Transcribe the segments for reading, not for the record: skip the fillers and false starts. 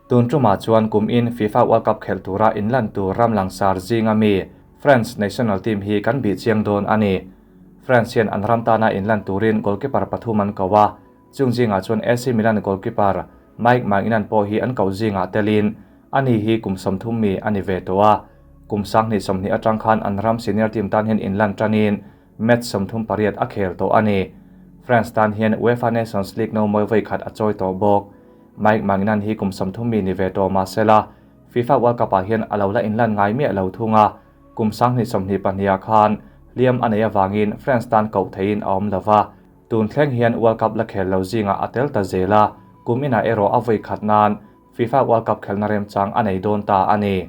Tun tumah chuan kum in FIFA World Cup khelh tura inlan tur ram langsar zinga mi France national team hi kan bih chiang dawn a ni. France hian an ram tana inlan turin goalkeeper pathum an ko a, chung zingah chuan AC Milan goalkeeper Mike Maignan pawh hi an koh zingah telin ani hi kum 30 mi a ni ve tawh a. Kum 2020 atang khan an ram senior team tan hian inlan tanin match 38 a khel tawh a ni. France tan hian UEFA Nations League no mawi khat a chawi tawh bawk. Mike Maignan hi kum 30 mi ni ve tawh mahsela FIFA World Cup ah hian a lo la inlan ngai miah lo thunga kum 2022 khan hliam a nei awangin France tan koh theiin a awm lova tun thleng hian World Cup la khel lo zinga a tel ta zela kum ina erawh a voi khat nan FIFA World Cup khelna remchang a nei dawn ta a ni.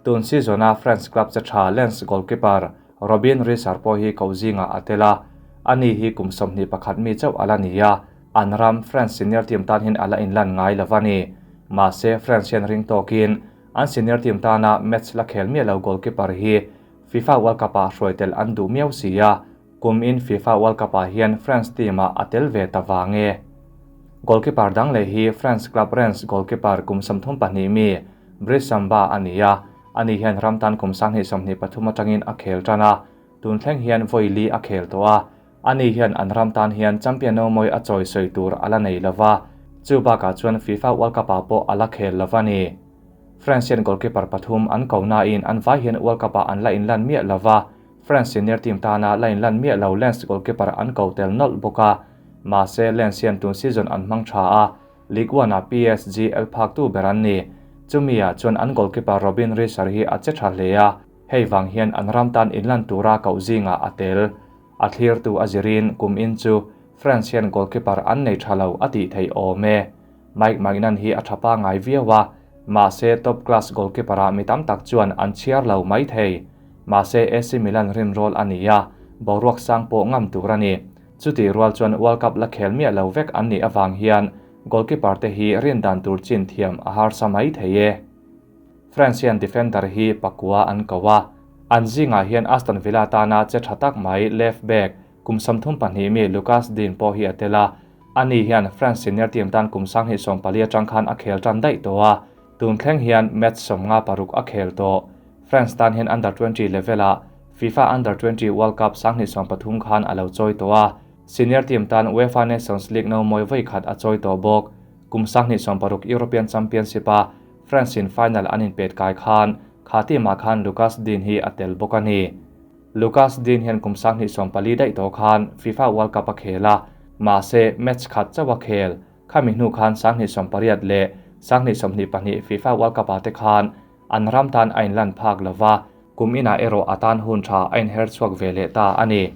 Tun season a France club che tha Lens goalkeeper Robin Risser pawh hi koh zinga a tel a, ani hi kum 21 mi chauh ala ni a, an ram France senior team tan hin ala inlan ngai lova ni. Mahse France hian ring tawkin an senior team tana match la khel miah lo goalkeeper hi FIFA World Cup ah hruai tel an duh miau si a, kum in FIFA World Cup ah hian France team ah a tel ve ta wange. Goalkeeper dang le hi France club Rennes goalkeeper kum 32 mi Brice Samba ani a, ani hian ram tan kum 2023 atangin a khel tana, tun thleng hian voi li a khel to a, ani hian an ram tan hian champion no moi a chawi soi tur ala nei lova, chu baka chuan FIFA World Cup ah pawh ala khel lova ni. France hian goalkeeper pathum an ko na in an vai hian World Cup ah an la inlan miah lova, France senior team tana la inlan miah lo Lens goalkeeper an ko tel nawlh bawk a, mahse Lens hian tun season an hmang tha a, Ligue 1 a PSG el phak tu ber an ni. Chumia chuan an goalkeeper Robin Risser hi a che tha hle a, hei wang hian an ram tan inlan tura koh zinga a tel. A thlir tu a zirin kum in chu France hian goalkeeper an nei tha lo a tih thei awm e. Mike Maignan hi a thapa ngai viau a, mahse top class goalkeeper a mi tam tak chuan an chhiar lo mai thei. Mahse AC Milan rin rol a ni a, boruak sang pawh ngam tur a ni. Chuti rual chuan World Cup la khel miah lo vek an ni awang hian goalkeeper te hi rin dan tur chin thiam a har sa mai thei e. France hian defender hi pakua an ko a, an zinga hian Aston Villa tana che tha tak mai left back kum 32 mi Lucas Digne pawh hi a tel a, ani hian France senior team tan kum 24 atang khan a khel tan daih tawh a, tun thleng hian match 56 a khel tawh. France tan hian under 20 level a FIFA Under 20 World Cup 2023 khan a lo chawi tawh a, senior team tan UEFA Nations League no mawi voi khat a chawi tawh bawk. Kum 2026 European Championship a France in final an inpet kai khan kha team ah khan Lucas Digne hi a tel bawk a ni. Lucas Digne hian kum 24 daih tawh khan FIFA World Cup a khel a, mahse match khat chauh a khel. Khami hnu khan 2028 leh 2022 FIFA World Cup ah te khan an ram tan a inlan phak lova, kum ina erawh a tan hun tha a inher chhuak ve leh ta a ni.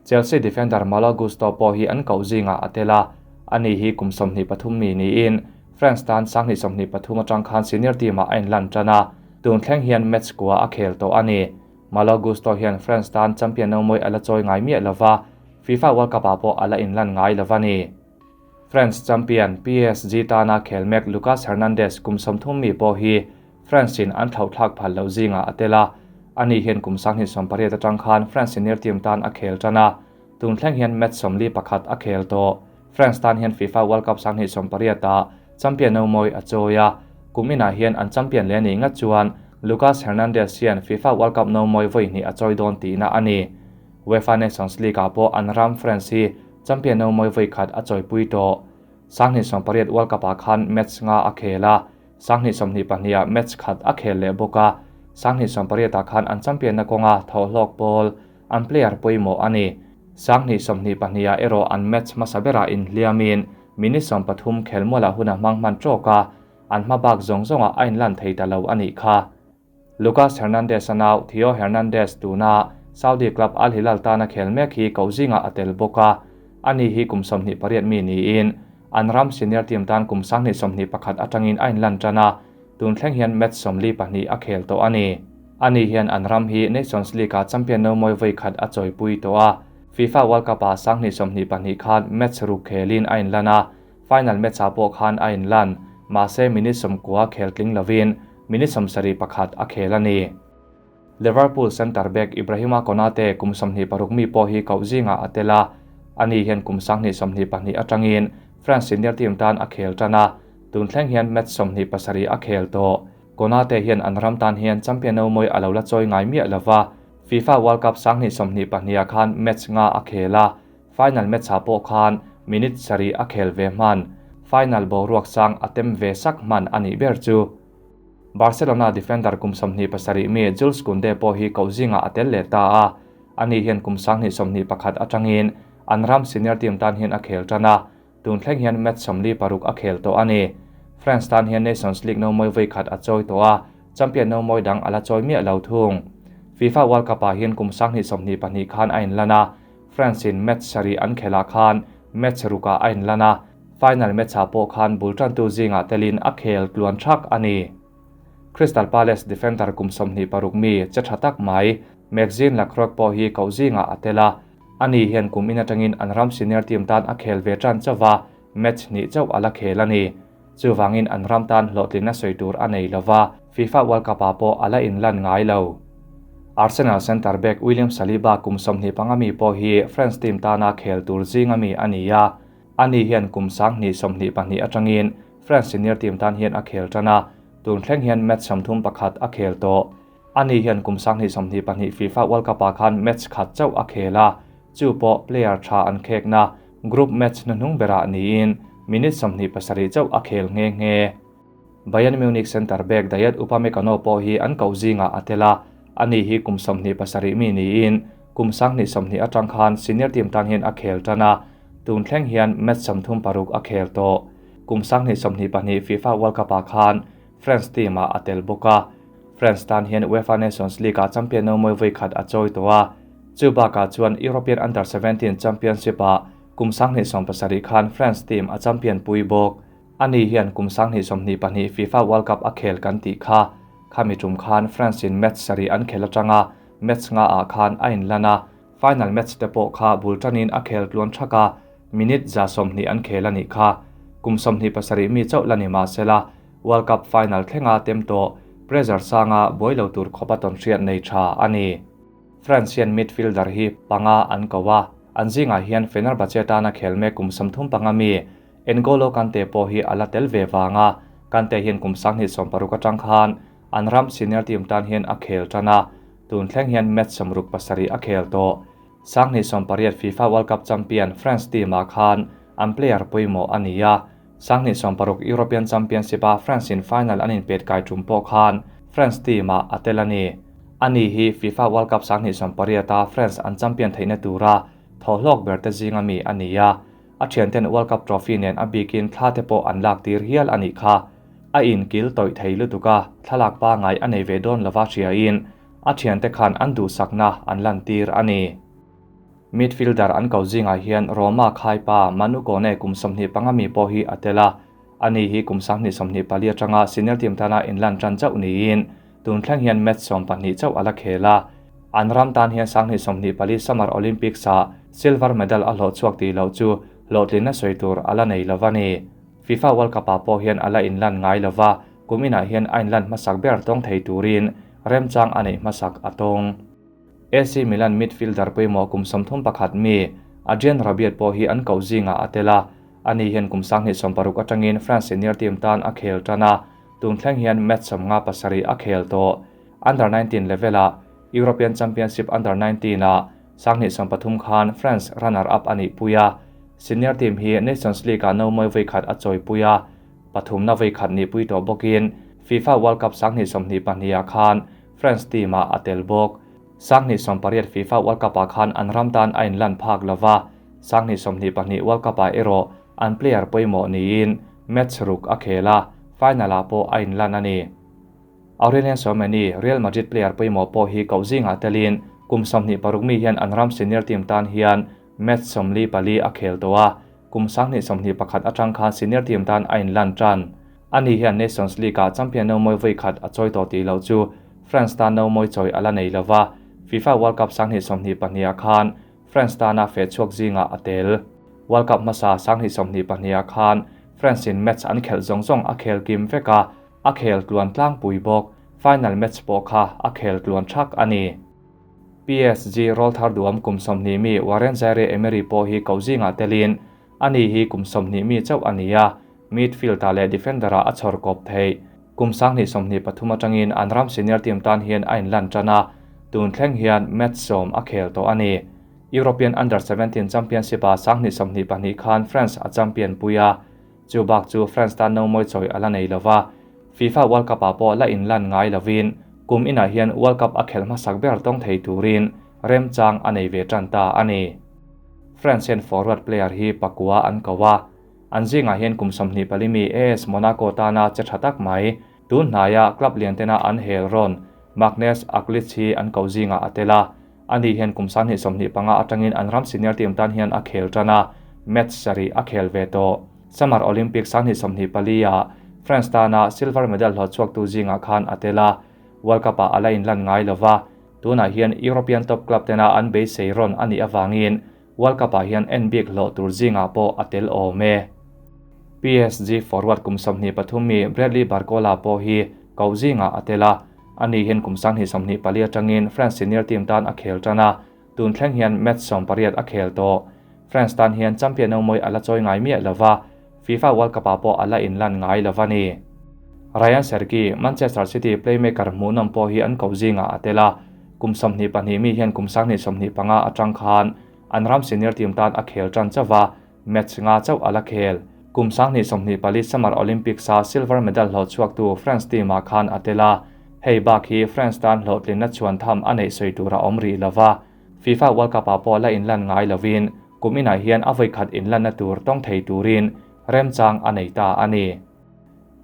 Chelsea defender Malo Gusto pawh hi an koh zinga a tel a, ani hi kum 23 mi niin France tan 2023 atang khan senior team ah a inlan tan a, tun thleng hian match kua a khel tawh a ni. Malo Gusto hian France tan champion no moi ala chawi ngai miah lova, FIFA World Cup ah pawh ala inlan ngai lova ni. France champion PSG tana khel mek Lucas Hernandez kum 30 mi pawh hi France in an thlau thlak phal lo zinga a tel a, ani hian kum 2028 atang khan France senior team tan a khel tan a, tun thleng hian match 41 a khel tawh. France tan hian FIFA World Cup 2028 ah champion no moi a chawi a, kum inah hian an champion le ni nga chuan Lucas Hernandez hian FIFA World Cup no moi voi hnih a chawi dawn tihna a ni. UEFA Nations League ah pawh an ram France hi champion no moi voi khat a chawi pui tawh. 2028 World Cup ah khan match nga a khel a, 2022 ah match khat a khel leh bawk a, 2028 ah khan an champion na kawnga thawhlawk pawl an player pawimawh a ni. 2022 ah erawh an match hmasa berah inhliamin minute 13 khelmualah huna hmang hman tawk a, an hma bak zawng zawnga a inlan thei ta lo a nih kha. Lucas Hernandez anau Theo Hernandez tuna Saudi club Al Hilal tana khel mek hi koh zinga a tel bawk a, ani hi kum 28 mi niin an ram senior team tan kum 2021 atangin a inlan tan a, tun thleng hian match 42 a khel tawh a ni. Ani hian an ram hi Nations League ah champion no moi voi khat a chawi pui tawh a, FIFA World Cup ah 2022 khan match ruk khelin a inlan a, final match ah pawh khan a inlan, mahse minute 10 khel tling lovin minute 71 a khel a ni. Liverpool centre back Ibrahima Konate kum 26 mi pawh hi koh zinga a tel a, ani hian kum 2022 atangin France senior team tan a khel tan a, Tun thleng hian match 27 a khel tawh. Konate hian an ram tan hian champion no moi alo la chawi ngai miah lova. FIFA World Cup 2022 ah khan match nga a khel a. Final match ha pawh khan minute 7 a khel ve hman. Final boruak sang a tem ve sak hman ani ber chu. Barcelona defender kum 27 mi Jules Koundé pawh hi ko zinga a tel leh ta a. Ani hian kum 2021 atangin an ram senior team tan hian a khel tana. Tun thleng hian match 46 a khel tawh ani. France tan hian Nations League no moi voi khat a chawi tawh a, champion no moi dang ala chawi miah lo thung. FIFA World Cup ah hian kum 2022 khan a inlan a, France in match 7 an khela khan match ruka a inlan a, final match ah pawh khan bul tan tu zinga telin a khel tluan thak ani. Crystal Palace defender kum 26 mi che tha tak mai Maxine Lacroix pawh hi ko zinga a tela. Ani hian kum in atangin an ram senior team tan a khel ve tan chawa match ni chau ala khel ani. Chuwangin an ram tan hlawhtlin a sawi tur a nei lova, FIFA World Cup ah pawh ala inlan ngai lo. Arsenal center back William Saliba kum 25 mi pawh hi France team tana khel tur zinga mi ani a. Ani hian kum 2022 atangin France senior team tan hian a khel tana. Tun thleng hian match 31 a khel tawh. Ani hian kum 2022 FIFA World Cup ah khan match khat chauh a khel a. Chu pawh player tha an khek na group match hnuhnung berah niin minute 27 chauh a khel nge nge. Bayern Munich center back Dayot Upamecano pawh hi an ko zinga a tela. Ani hi kum 27 mi niin kum 20 atang khan senior team tan hian a khel tana. Tun thleng hian match 36 a khel tawh. Kum 2022 FIFA World Cup ah khan France team a tel bawk a. France tan hian UEFA Nations League a champion no moi voi khat a chawi tawh a. Chu bakah chuan European Under 17 Championship ah kum 2017 khan France team a champion pui bawk. Ani hian kum 2022 FIFA World Cup a khel kan tih kha. Khami tum khan France in match 7 an khel atanga match nga ah khan a inlan a. Final match te pawh kha bul tanin a khel tluan thaka minute 120 an khel ani kha. Kum 27 mi chauh lani ma sela World Cup final thlenga tem to pressure sanga boilo tur khopa ton hriat nei tha ani. Francian midfielder hi panga an kawa. An zinga hian Fenerbahce tana khelme kum 35 mi N'Golo Kante pawh hi ala tel ve wanga. Kante hian kum 2026 atang khan an ram senior team tan hian a khel tana. Tun thleng hian match 67 a khel tawh. 2028 FIFA World Cup champion France team ah khan an player pawimawh ania. 2026 European Championship a France in final an inpet kai tum pawh khan France team ah a tel ani. Ani hi FIFA World Cup 2028 a France an champion theihna tura thawhlawk ber te zinga mi ania. A thianten World Cup trophy nen a bikin thla te pawh an lak tir hial ani kha. A in kil tawih thei lutuka thlalak pa ngai a nei ve dawn lova hriain a thiante khan an duh sakna an lan tir ani. Midfielder an ko zinga hian Roma khaipa Manu Kone kum 25 mi pawh hi a tela. Ani hi kum 2024 atanga senior team tana inlan tan chauh niin tun thleng hian match 12 chauh ala khela. An ram tan hian 2024 Summer Olympics ah silver medal a hlawh chhuak ti lo chu hlawhtlin a sawi tur ala nei lova ni. FIFA World Cup ah pawh hian ala inlan ngai lova, kuminah hian a inlan hmasak ber tawng thei turin remchang a neih hmasak a tawng. AC Milan midfielder pawimawh kum 31 mi Adrien Rabiot pawh hi an ko zinga a tela. Ani hian kum 2026 atangin France senior team tan a khel tana. Tun thleng hian match 57 a khel tawh. Under 19 level ah European Championship Under 19 ah 2023 khan France runner up ani puia. Senior team hi Nations League ah no moi voi khat a chawi puia. Pathum na voi khat ni pui tawh bawkin FIFA World Cup 2022 ah khan France team ah a tel bawk. 2028 FIFA World Cup ah khan an ram tan a inlan phak lova. 2022 World Cup ah erawh an player pawimawh niin match ruk a khel a, final ah pawh a inlan ani. Aurelien Tchouameni Real Madrid player pawimawh pawh hi ko zinga telin kum 26 mi hian an ram senior team tan hian match 44 a khel tawh a. Kum 2021 atang khan senior team tan a inlan tan. Ani hian Nations League ah champion no moi voi khat a chawi tawh ti lo chu France tan no moi chawi ala nei lova. FIFA World Cup 2022 ah khan France tana fe chhuak zinga a tel. World Cup hmasa 2022 ah khan France in match an khel zawng zawng a khel kim veka, a khel tluan tlang pui bawk. Final match pawh kha a khel tluan thak ani. PSG roll thar duam kum 20 mi Warren Zaire Emery pawh hi ko zinga telin ani hi kum 20 mi chauh ania. Midfield-ah leh defender-ah a chhawr kawp theih. Kum 2023 atangin an ram senior team tan hian a inlan tan a, tun thleng hian match 10 a khel tawh a ni. European Under 17 Championship-ah 2022 khan France a champion pui a, chu bak chu France tan no mawi chawi a la nei lova. FIFA World Cup-ah pawh la inlan ngai lovin kum inah hian World Cup a khelh hmasak ber tawng thei turin remchang a nei ve tan ta a ni. France hian forward player hi pakua an ko a, an zingah hian kum 24 mi AS Monaco tana che tha tak mai, tun hnaia club lian tena an hel rawn Maghnes Akliouche hi an ko zingah a tel a. Ani hian kum 2025 atangin an ram senior team tan hian a khel tan a, match sarih a khel ve tawh. Summer Olympics 2024 ah France tana silver medal hlawh chhuaktu zingah khan a tel a, World Cup-ah a la inlan ngai lova, tunah hian European top club tena an beisei rawn a nih avangin World Cup-ah hian en bik hlawh tur zingah pawh a tel awm e. PSG forward kum 23 mi Bradley Barcola pawh hi ko zingah a tel a, ani hian kum 2024 atangin France senior team tan a khel tan a, tun thleng hian match 18 a khel tawh. France tan hian champion no mawi a la chawi ngai miah lova, FIFA World Cup-ah pawh a la inlan ngai lova ni. Rayan Cherki, Manchester City playmaker hmuhnawm pawh hi an ko zingah a tel a, kum 22 mi hian kum 2025 atang khan an ram senior team tan a khel tan chauha, match nga chauh a la khel. Kum 2024 Summer Olympics-a silver medal hlawh chhuaktu France team-ah khan a tel a, hei bak hi France tan hlawhtlinna chhuan tham a neih sawi tur a awm rih lova. FIFA World Cup-ah pawh la inlan ngai lovin kum inah hian a vawikhat inlanna tur tawng thei turin remchang a nei ta a ni.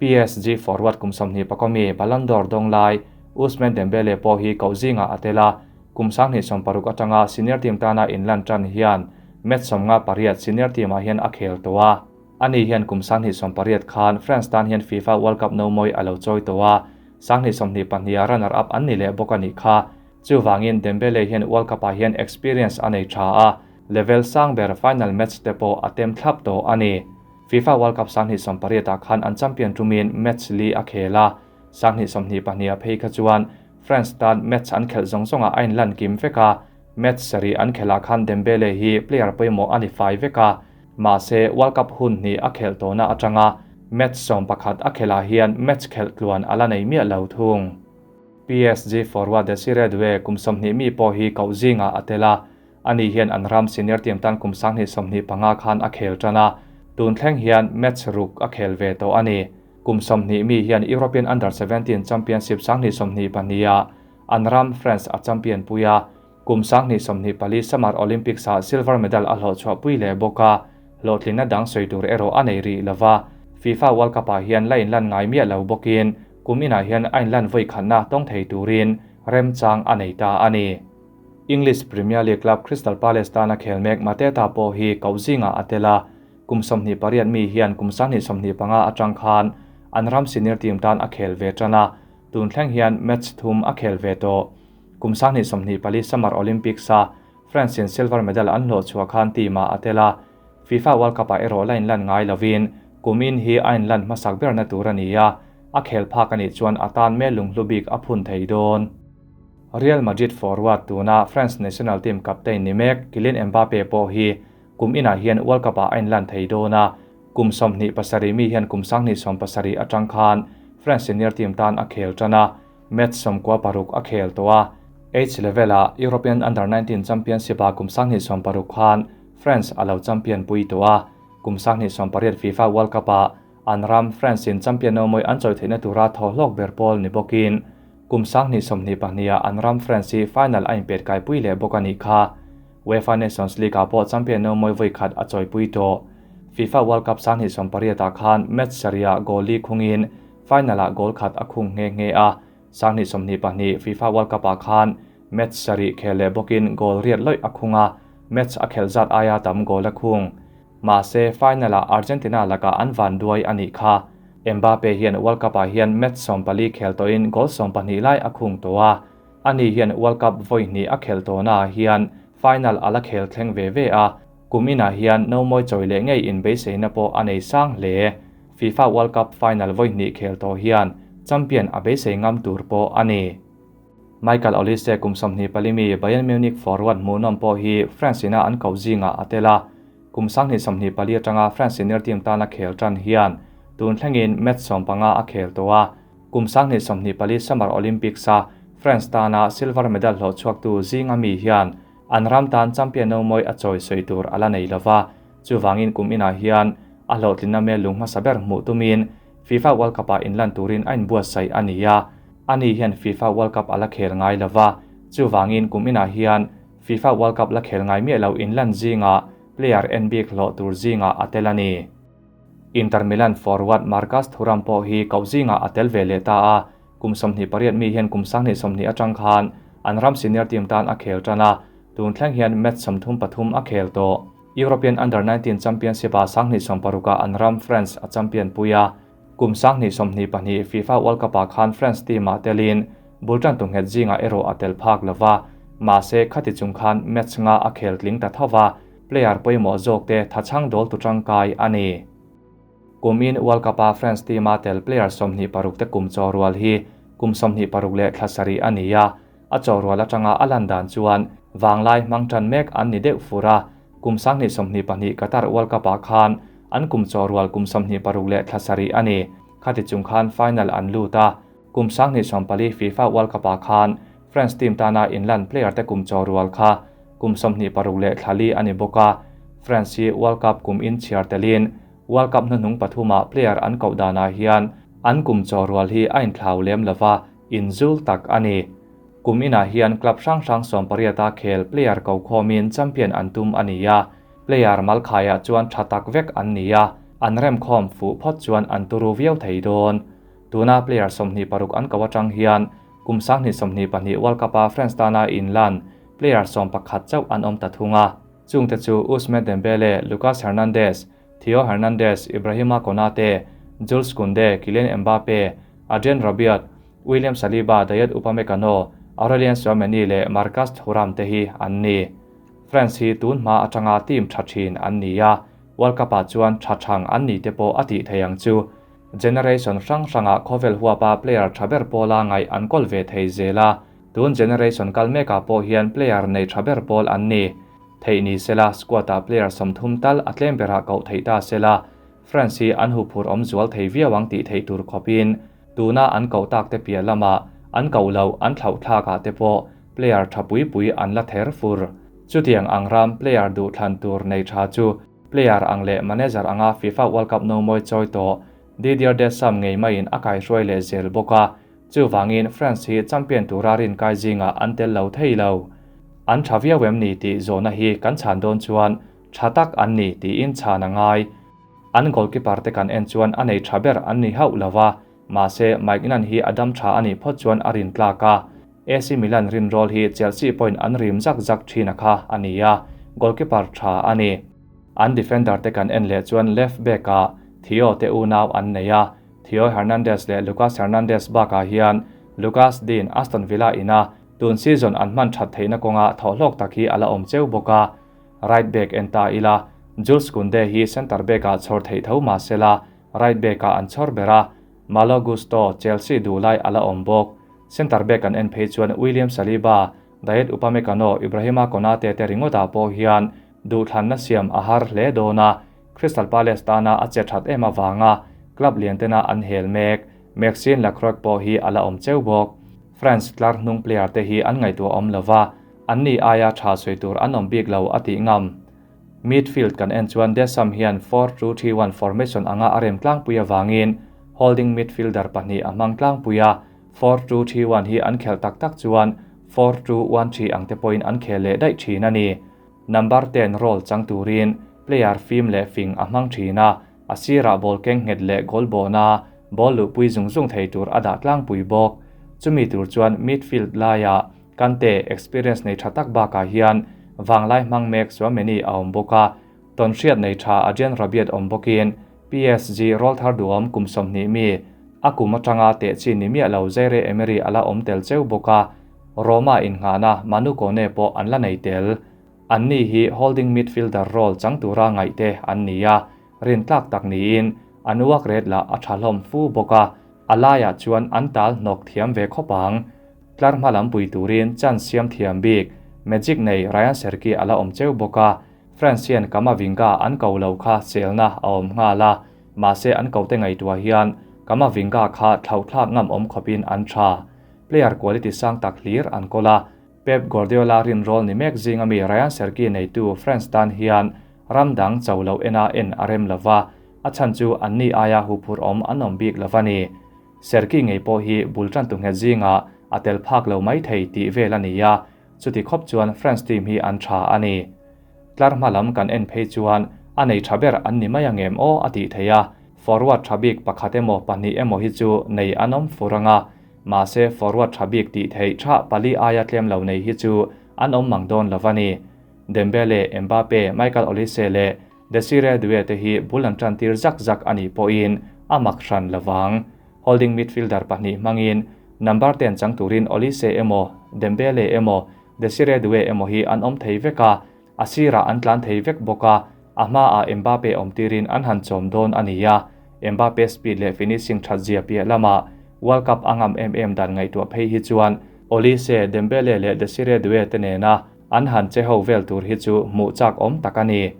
PSG forward kum 21 mi Ballon d'Or dawng lai Ousmane Dembele pawh hi koh zingah a tel a, kum 2026 atanga senior team tana inlan tan hian match 58 senior team-ah hian a khel tawh a. Ani hian kum 2018 khan France tan hian FIFA World Cup no mawi a lo chawi tawh a, 2022 runner-up an ni leh bawk a nih kha. Chuwangin Dembele hian World Cup-ah hian experience a nei tha a, level sang ber final match te pawh a tem thlap tawh a ni. FIFA World Cup 2018 ah khan an champion tumin match li a khel a, 2022 a phei kha chuan France tan match an khelh zawng zawnga a inlan kim vek a, match sarih an khelh khan Dembele hi player pawimawh a ni fai vek a, mahse World Cup hun hnih a khelh tawhna atanga match 11 a khelh hian match khelh tluan a la nei miah lo thung. PSG forward Desire Doue kum 20 mi pawh hi koh zingah a tel a, ani hian an ram senior team tan kum 2025 khan a khel tan a, tun thleng hian match ruk a khel ve tawh a ni. Kum 20 mi hian European Under 17 Championship 2022 ah an ram France a champion pui a, kum 2024 Summer Olympics ah silver medal a hlawh chhuah pui leh bawk a, hlawhtlinna dang sawi tur erawh a nei rih lova. FIFA World Cup ah hian la inlan ngai miah lo bawkin kum inah hian a inlan vawi khatna tawng thei turin remchang a nei ta a ni. English Premier League club Crystal Palace tana khel mek Mateta pawh hi koh zingah a tel a, kum 28 mi hian kum 2025 atang khan an ram senior team tan a khel ve tan a, tun thleng hian match thum a khel ve tawh. Kum 2024 Summer Olympics a France in silver medal an hlawh chhuah khan team-ah a tel a, FIFA World Cup-ah erawh la inlan ngai lovin kum in hi a inlan hmasak berna tur a ni a, a khel phak anih chuan a tan mel lunghlu bik a phun thei dawn. Real Madrid forward tuna France national team captain ni mek Kylian Mbappe pawh hi kum inah hian World Cup-ah a inlan thei dawn a, kum 27 mi hian kum 2017 atang khan France senior team tan a khel tan a, match 96 a khel tawh a. H level-ah European Under 19 Championship-ah kum 2026 khan France a lo champion pui tawh a, kum 2018 FIFA World Cup-ah an ram France in champion no mawi an chawi theihna tura thaw hlawk ber pawl ni bawkin kum 2022 ah an ram France hi final a inpet kai pui leh bawk a nih kha. UEFA Nations League ah pawh champion no mawi vawi khat a chawi pui tawh. FIFA World Cup 2018 ah khan match sarihah goal li khungin final ah goal khat a khung nghe nghe a, 2022 FIFA World Cup ah khan match sarih khel leh bawkin goal riat loih a khung a, match a khel zat aia tam goal a khung. Mahse final ah Argentina laka an van duai a nih kha. Mbappe hian World Cup ah hian match 14 khel tawhin goal 12 lai a khung tawh a, ani hian World Cup vawi hnih a khel tawhna ah hian final a la khel thleng ve ve a, kum inah hian no mawi chawi leh ngei in beiseina pawh a nei sang hle. FIFA World Cup final vawi hnih khel tawh hian champion a beisei ngam tur pawh a ni. Michael Olise kum 24 mi Bayern Munich forward hmuhnawm pawh hi France ina an koh zingah a tel a, kum 2024 atanga France senior team tana khel tan hian Tun thlengin match 15 a khel tawh a, kum 2024 Summer Olympics-a France tana silver medal hlawh chhuaktu zinga mi hian an ram tan champion no mawi a chawi sawi tur a la nei lo va, chuvangin kum inah hian a hlawhtlinna mel lung hmasa ber hmuh tumin FIFA World Cup-ah inlan turin a inbuatsaih a ni a, ani hian FIFA World Cup a la khel ngai lo va, chuvangin kum inah hian FIFA World Cup la khel ngai miah lo inlan zingah player en bik hlawh tur zingah a tel a ni. Inter Milan forward Marcus Thuram pawh hi koh zingah a tel ve leh ta a, kum 28 mi hian kum 2020 atang khan an ram senior team tan a khel tan a, tun thleng hian match 33 a khel tawh. European Under-19 Championship-ah 2016-ah an ram France a champion pui a, kum 2022 FIFA World Cup-ah khan France team-ah telin bul tan tu nghet zingah erawh a tel phak lo va, mahse khati chung khan match nga a khel tling ta tho va, player pawimawh zawk te thachhang dawl tu tangkai a ni. Kumin World Cup-a France team-a tel player 26 te kum chaw rual hi kum 26 leh thla sarih a ni a, a chaw rual atanga a lan dan chuan vanglai hmang tan mek an ni deuh fur a, kum 2022 Qatar World Cup-ah khan an kum chaw rual kum 26 leh thla sarih a ni. Khati chung khan final an lut a, kum 2024 FIFA World Cup-ah khan France team tana inlan player te kum chaw rual kha kum 26 leh thla li a ni bawk a. France hi World Cup kum in chhiar telin World Cup hnuhnung pathuma player an koh danah hian an kum chaw rual hi a inthlau lem lo va, inzul tak a ni. Kum inah hian club hrang hrang 18 a khel player ko khawmin champion an tum a ni a, player malkhaiah chuan tha tak vek an ni a, an rem khawm fuh phawt chuan an turu viau thei dawn. Tuna player 26 an ko atang hian kum 2022 World Cup-a France tana inlan player 11 chauh an awm ta thung a. Chungte chu Ousmane Dembele, Lucas Hernandez, Theo Hernandez, Ibrahima Konate, Jules Kounde, Kylian Mbappe, Adrien Rabiot, William Saliba, Dayot Upamecano, Aurelien Tchouameni leh Marcus Thuram te hi an ni. France hi tun hma atanga team tha thin an ni a, World Cup-ah chuan tha thang an ni te pawh a tih thei ang chu. Generation hrang hrangah khawvel huapa player tha ber pawla ngaih an kawl ve thei zel a, tun generation kal mekah pawh hian player nei tha ber pawl an ni. Theih ni sela squad-ah player 30 tal a tlem berah koh theih ta sela, France hi an huphur awm zual thei viau ang tih theih tur khawpin tuna an koh tak te piah lamah an koh lo an thlauh thlakah te pawh player tha pui pui an la ther fur. Chutiang ang ram player duh thlan tur nei tha chu player ang leh manager anga FIFA World Cup no mawi chawi tawh Didier Deschamps ngei maiin a kaihruai leh zel bawk a, chuvangin France hi champion tura rin kai zingah an tel lo thei lo. An tha viau em ni tih zawhna hi kan chhan dawn chuan tha tak an ni tiin chhan a ngai. An goalkeeper te kan en chuan a nei tha ber an ni hauh lo va, mahse Maignan hi a dam tha a nih phawt chuan a rin tlak a. AC Milan rin rol hi Chelsea point an rim zak zak thin a kha a ni a, goalkeeper tha a ni. An defender te kan en leh chuan left back-ah Theo te unau an nei a, Theo Hernandez leh Lucas Hernandez bakah hian Lucas Digne Aston Villa ina tun season an hman that theihna kawnga thawhhlawk tak hi a la awm cheu bawk a. Right back en ta ila, Jules Kounde hi center back-ah chhawr theih tho mahsela right back-ah an chhawr ber a, Malo Gusto Chelsea duhlai a la awm bawk. Center back an en phei chuan William Saliba, Dayot Upamecano, Ibrahima Konate te ringawtah pawh hian duhthlanna siam a har hle dawn a, Crystal Palace tana a che that em awanga club lian tena an hel mek. Maxime Lacroix pawh hi a la awm cheu bawk. France tlar hnung player te hi an ngaihtuah awm lo va, an ni aia tha sawi tur an awm bik lo a tih ngam. Midfield kan en chuan Deschamps hian 4-2-3-1 formation anga a rem tlangpui awangin holding midfielder pahnih a hmang tlangpui a, 4-2-3-1 hi an khel tak tak chuan 4-2-1-3 ang te pawhin an khel leh daih thin a ni. Number 10 role chang turin player fim leh fing a hmang thin a, a sirah ball keng nghet leh goal bona ball luhpui zung zung thei tur a dah tlangpui bawk. Chumi tur chuan midfield laiah Kante experience nei tha tak bakah hian vanglai hmang mek Tchouameni a awm bawk a, ton hriat nei tha Adrien Rabiot awm bawkin PSG roll thar duam kum 20 mi a kum atanga teh chi ni miah lo Zaire Emery a la awm tel cheu bawk a, Roma innghahna Manu Kone pawh an la nei tel. An ni hi holding midfielder role chang tura ngaih te an ni a, rin tlak tak niin an uak ret lah a tha hlawm fu bawk a, a laiah chuan an tal hnawk thiam ve khawp ang. Tlar hma lam pui turin chance siam thiam bik Magic nei Ryan Cherki a la awm cheu bawk a, France hian Camavinga an ko lo kha selna a awm nghal a. Mahse an kote ngaihtuah hian Camavinga kha thlauhthlak ngam awm khawpin an tha. Player quality sang tak hlir an kawl a. Pep Guardiola rinrawl ni mek zinga mi Rayan Cherki neitu France tan hian ram dang cho lo ena en a rem lova, a chhan chu anni aia huphur awm an awm bik lova ni. Cherki ngei pawh hi bul tan tu nghet zinga a tel phak lo mai thei tih vel a ni a, chuti khawp chuan France team hi an tha a ni. Tlar hma lam kan en phei chuan a nei tha ber an ni mai angem aw a tih thei a, forward tha bik pakhat emaw pahnih emaw hi chu nei an awm fur anga, mahse forward tha bik tih theih tha pali aia tlem lo nei hi chu an awm mang dawn lova ni. Dembele, Mbappe, Michael Olise leh Desire Doue te hi bul an tan tir zak zak a nih pawhin a mak hran lovang. Holding midfielder pahnih hmangin number 10 chang turin Olise emaw, Dembele emaw, Desire Doue emaw hi an awm thei vek a, a sirah an tlan thei vek bawk a, a hmaah Mbappe awm tirin an han chawm dawn a ni a. Mbappe speed leh finishing that zia piah lamah World Cup a ngam em em dan ngaihtuah phei hi chuan Olise, Dembele leh Desire Doue te nena an han che ho vel tur hi chu hmuh chak awm tak a ni.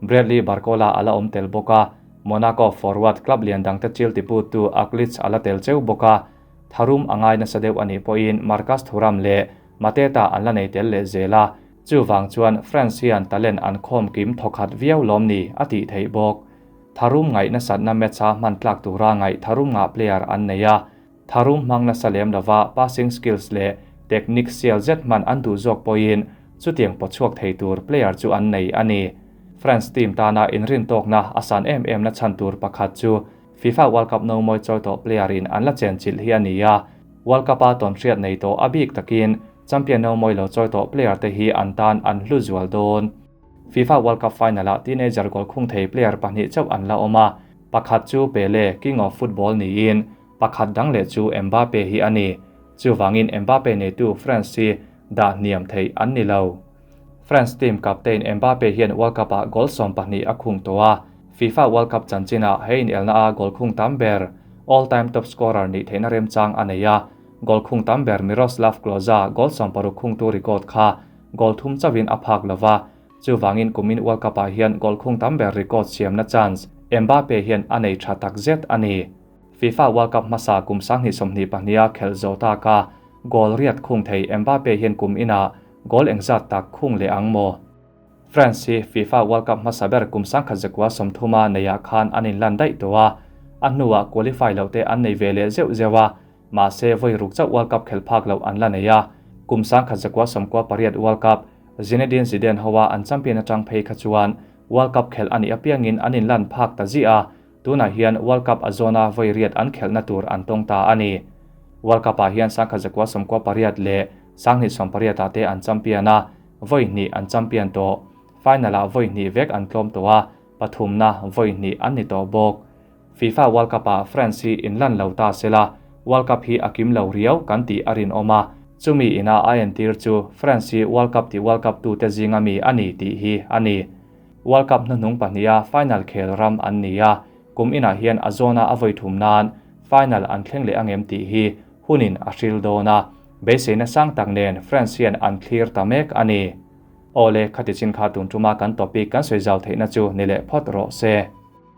Bradley Barcola ala awm tel bawk a, Monaco forward club lian dangte chil tipu tu Aklitz ala tel cheu bawk a, tharum a ngai nasa deuh a nih pawhin Marcus Thuram leh Mateta an la nei tel leh zel a, chuwang chuan France hian talent an khawm kim thawkhat viau lawm ni a tih theih bawk. Tharum ngaih nasatna match a hman tlak tura ngaih tharum nga player an nei a, tharum hmang nasa lem lova passing skills leh technique sial zet hman an duh zawk pawhin chutiang pawchhuak thei tur player chu an nei a ni. France team tana inrin tawkna a san em em na chan tur pakhat chu FIFA World Cup no moi chawi tawh player in an la chen chilh hi a ni a, World Cup a tawn hriat nei tawh a bik takin champion no moi lo chawi tawh player te hi an tan an hlu zual dawn. FIFA World Cup final a teenager goal khung thei player pahnih chauh an la awm a, pakhat chu Pele, King of Football niin pakhat dang leh chu Mbappe hi a ni. Chuwangin Mbappe neitu France hi dah hniam thei an ni lo. France team captain Mbappe hian World Cup ah goal 12 a khung tawh a, FIFA World Cup chanchina hein elna a goal khung tam ber, all time top scorer ni theina remchang a nei a, goal khung tam ber Miroslav Klose goal 60 khung tu record kha goal thum chawin a phak lova, chuwangin kumin World Cup ah hian goal khung tam ber record siam na chance Mbappe hian a nei tha tak zet a ni. FIFA World Cup hmasa kum 2024 a khel zo ta ka goal riat khung thei Mbappe hian kum ina goal engzat tak khung le ang mo. France hi FIFA World Cup hmasa ber kum 1930 neia khan anin lan daih to a, a hnuah qualify lo te an nei ve leh zeuh zeuh a, mahse voi ruk chauh World Cup khel phak lo an la nei a, kum 1998 World Cup Zinedine Zidane hoa an champion atang phei kha chuan World Cup khel ani apiangin anin lan phak ta zi a, tuna hian World Cup a zona voi riat an khelna tur an tawng ta a ni. World Cup ah hian 1998 leh 1998 ah te an champion a, voi hnih an champion tawh. Final ah voi hnih vek an tlawm tawh a, pathum na voi hnih an ni tawh bawk. FIFA World Cup ah France hi inlan lo ta sela, World Cup hi a kim lo riau kan tih a rin awm a, chumi ina a entir chu France hi World Cup ti World Cup tu te zinga mi a ni tih hi a ni. World Cup hnuhnung pahniha final khel ram an ni a, kum inah hian a zona a voi thum nan final an thleng leh angem tih hi hunin a hril dawn a, beiseina sang tak nen France hian an thlir ta mek a ni. Awle khati chin kha tun tuma kan topic kan sawi zau theihna chu ni leh phawt rawh se.